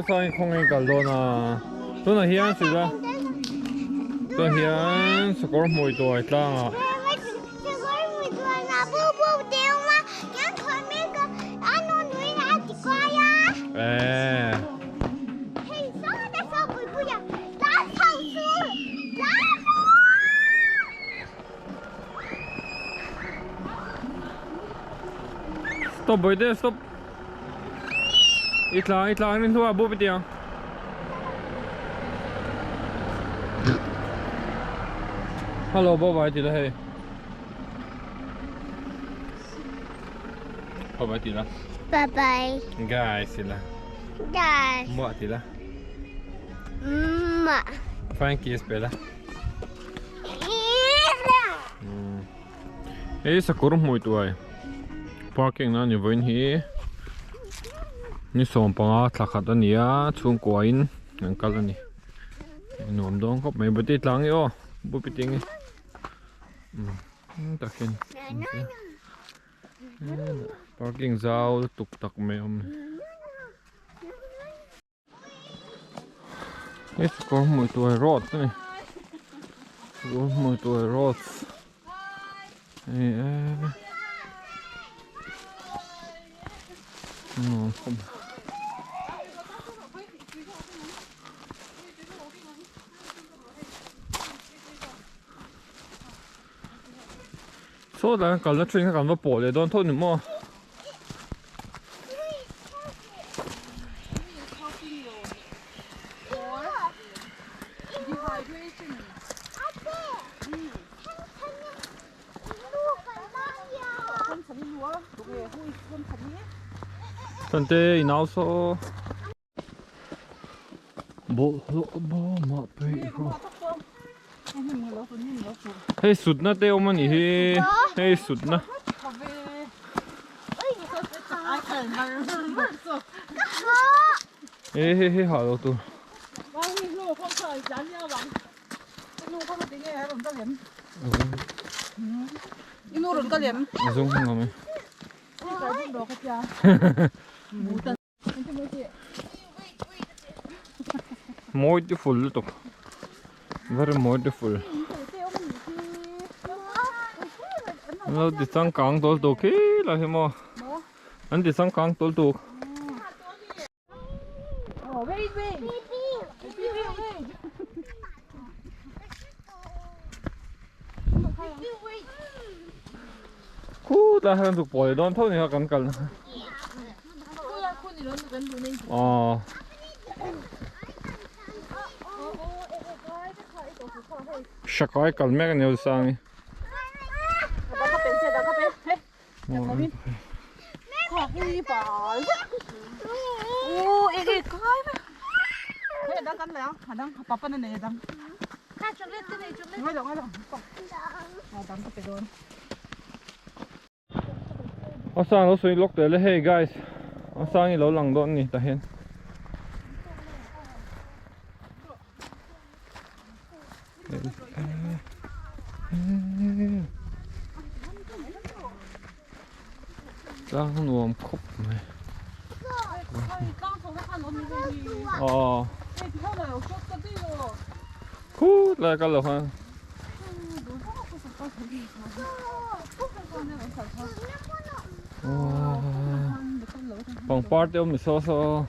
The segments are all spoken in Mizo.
Sang khawngaih kal dawn a tunah hian sila tunah hian sakawr hmui tuai tlangah eh Stop boy stop I tlang i tlang rin hnuah bup i ti ang. Hello bye bye ti la hei. Bye bye ti la. Bye bye. Guys ti la. Guys. Mua ti la. Mua. Flying kiss pe la. Hei sakawr hmui tuai parking na ni vawiin hi ni 15 thla khat a ni a chhungkua in an kal a ni nuam dawn khawp mai bati tlang hi aw bupi ting hi tak hian parking zau lutuk tak mai a awm a ni. Hei sakawr hmui tuai road a ni sakawr hmui tuai road hei eee nuam khawp mai. Saw tlai kan kalna train kha kan va pawh leh dawn tho ni maw. Tante i nau saw. Bawlhhlawh bawmah peih rawh. Hei sutna te awm a nih hi hei sutna. He he he ha lo tur. Zung ngam e. Beautiful lutuk very beautiful lo ti changkang tawl tuk khi lai hi maw an ti changkang tawl tuk. Khu tlai kha kan zuk pawl leh dawn tho ni kha kan kal na aw Shakai kal mek ani awlsang hi. A sang lo sawi lawk teh le hei guys a sang hi lo lang dawn a ni tah hian. Tlang nuam khawp mai. Aw. Khut lai kal lo khan. Pangpar te awm ni saw saw.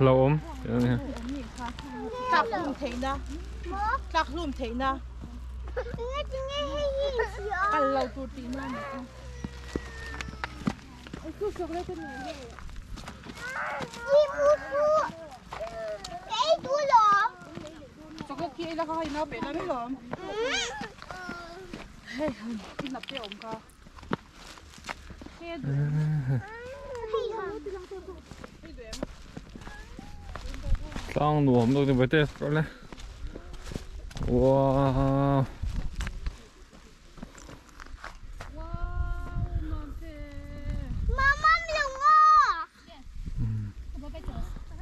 Lo awm Tlang nuam deuh ni bai te le wow.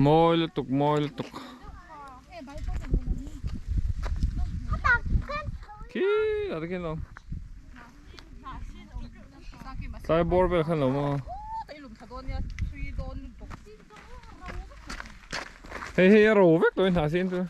Mawi lutuk mawi lutuk. Khi ah te khian lo. Tlai bawr vel khan lo maw. Hei hei a ro vek tawh in hnah sin chu.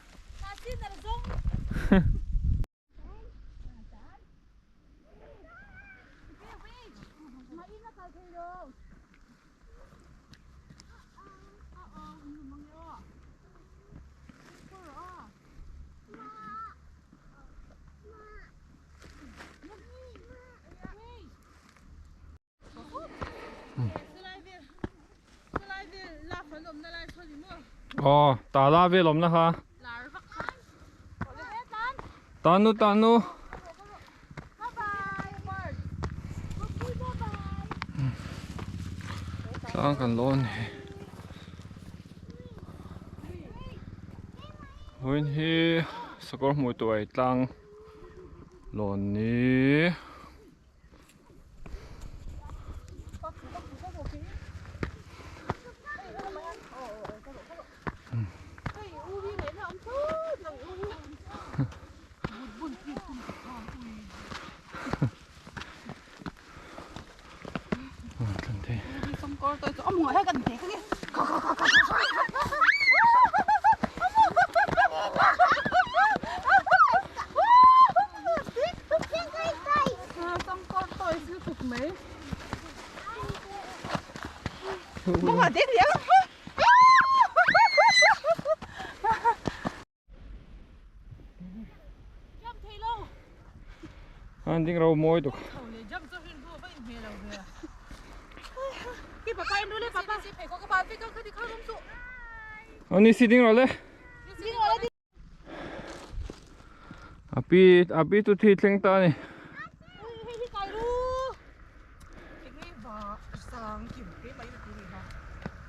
Aw tala vel awmna kha tanu tanu tlang kan lawn hi vawiin hi sakawr hmuh tuai tlang lawn ni. An ding ro mawi tuk. Ani si ding ro le. Api api chu thi thleng ta a ni.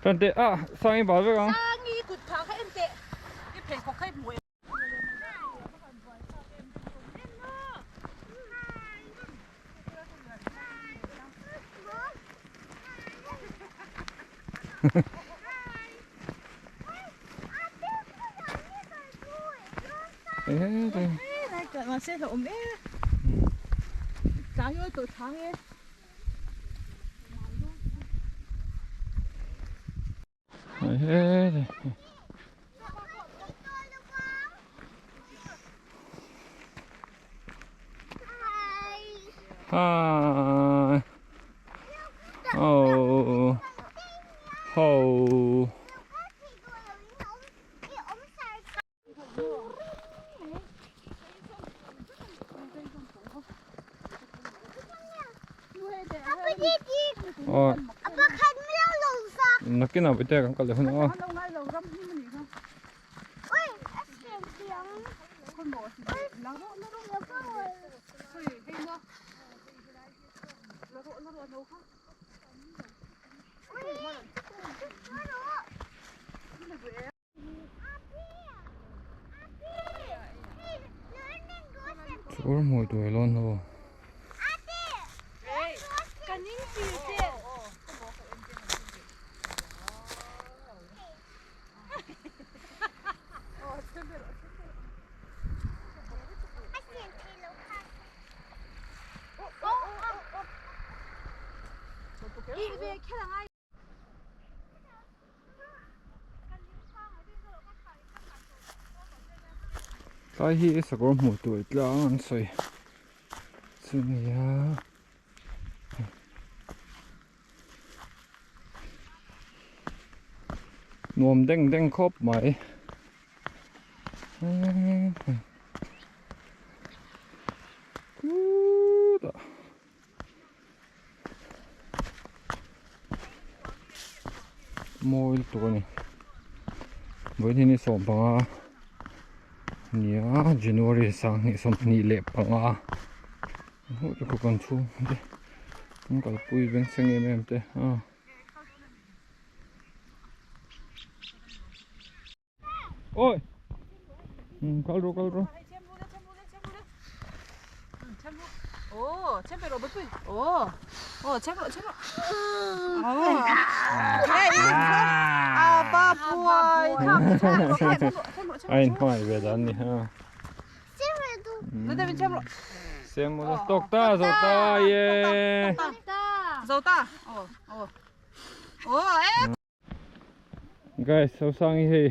Tan teh ah sang i bal vek ang. Hi. Oh. Ho. Nakin ah bete kan kal leh hun a. Chhur hmui tuai lawn ho. Tlai hi sakawr hmuh tur tlang an sawi chu nia nuam deng deng khawp mai. Mawi lutuk a ni vawiin hi 15 nia January 2025 hmuh te kan chhung te an kalpui veng seng em em te a. Ôi. Ừ, kal ru kal ru. Ồ, chém về rồi bớt Ồ, ồ, chém rồi, chém rồi. À, ba buổi. Anh hỏi về đàn đi ha. Nó đây chém rồi. Xem một tóc ta rồi ta ye. Dầu ta. Ồ, ồ. Ồ, ê. Guys, sao sang hi.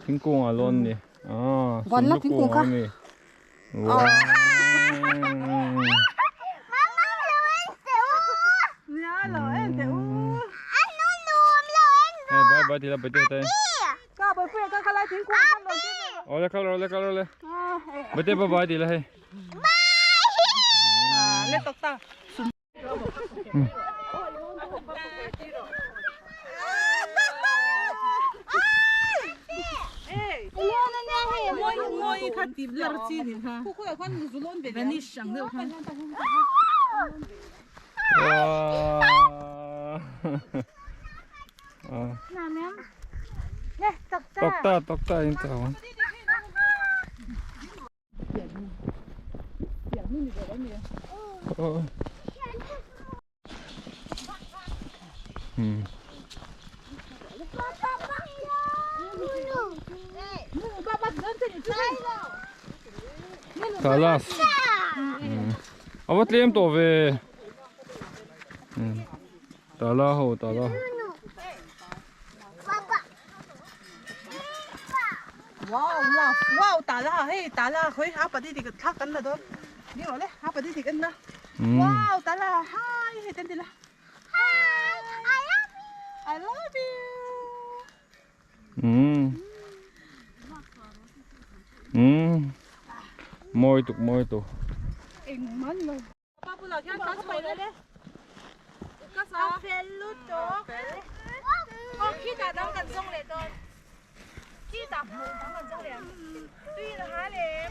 Thingkung à luôn nè. À, Vẫn là thingkung ka. Wow. Hey, bye bye thì là bye bye. Ka bye bye ka ka lai thingkung ka lon. Ole ka ole ka ole. Bye bye bye thì là hey. À, lên tóc ta. Wow. À. Tóc ta 진짜. 어. Kalas. Ava tlem to ve. Tala ho, tala. Wow, wow, wow, tala, hey, tala, hey, apa di di thak kan na do. Ni ole, apa di di kan na. Wow, tala, hi, hey, tên la. Hi, I love you. I love you. Môi tục, môi tục. Pa pula kya ka chho le. Ka sa. Feluto. Oh, kita dang kan zong le don. Kita dang kan zong le. Tuy là há le.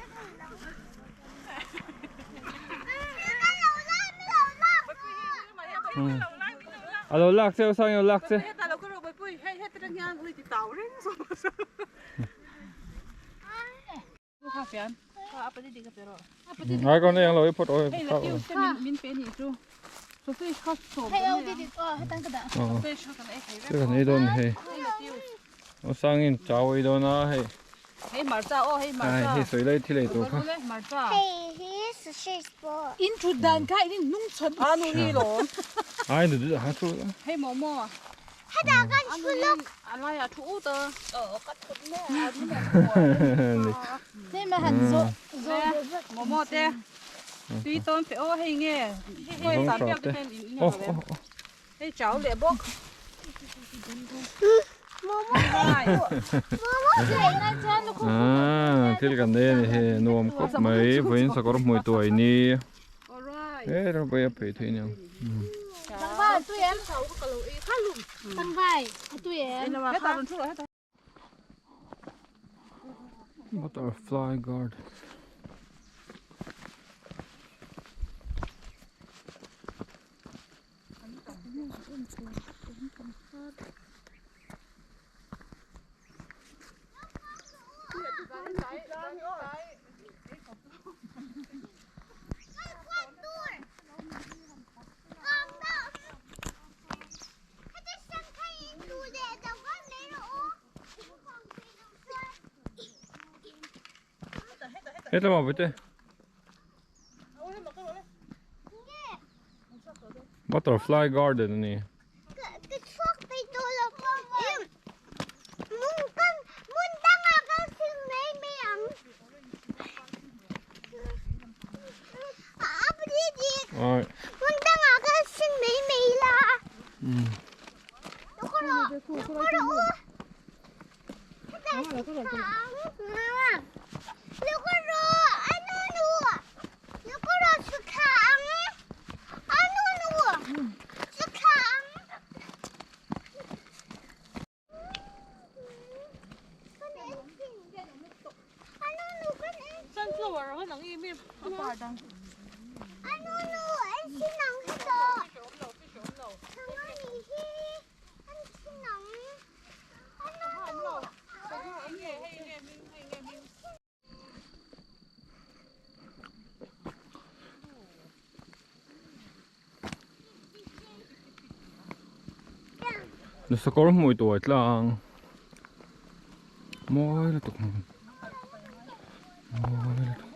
Alo lạc xe sang yêu lạc xe. Hết ta đâu có rồi bùi hết hết cái nhang ui thì tàu đấy rồi. Cà phê. Apa di cà phê rồi. Ai con này ăn rồi phốt ôi. Hey là tiêu cái mình mình phê nhỉ chú. Số phê khó sổ. Hey, oh, đi đi, oh, hết tăng cái đó. Phê khó cái này Cái này đôn hey. Nó sang in cháo ấy đôn á hey. Hey marcha oh hey Ai marcha. hey soi lấy thì lấy đồ kha. Marcha. Hey, here's the fish ball. In chu dan ka in nung chon. À nu hi lo. Ai được hả chú. Hey momo. Hết ta con chú lúc. À lai à chú tơ. Ờ cắt thịt nè. Thế mà hẳn zo zo Momo te. Tuy tôn phải ô hay nghe. Hey sắm bia cái tên Ô ô. Hey cháu lẹ bốc. Momo. Momo. À, thế là gần đây thì nuông cốc mấy với sao có mùi tuổi nè. Alright. Ê, rồi bây giờ phải thế nhỉ. Tăng vai tôi em. Tăng vai tôi em. Hết ta chú rồi hết ta. Butterfly guard. Hết rồi mà với thế. Butterfly garden nè. Cái thuốc bị đồ là muốn con muốn đăng à con xin mấy miệng. À đi đi. Muốn đăng à con xin mấy mấy là. Nó có rồi, nó có rồi. nó có rồi, anh nó nó có rồi去看，啊努努，去看。 Sunflower 可能呢咩？啊努努， Sakawr hmui tuai tlang mawi lutuk hmun mawi lutuk.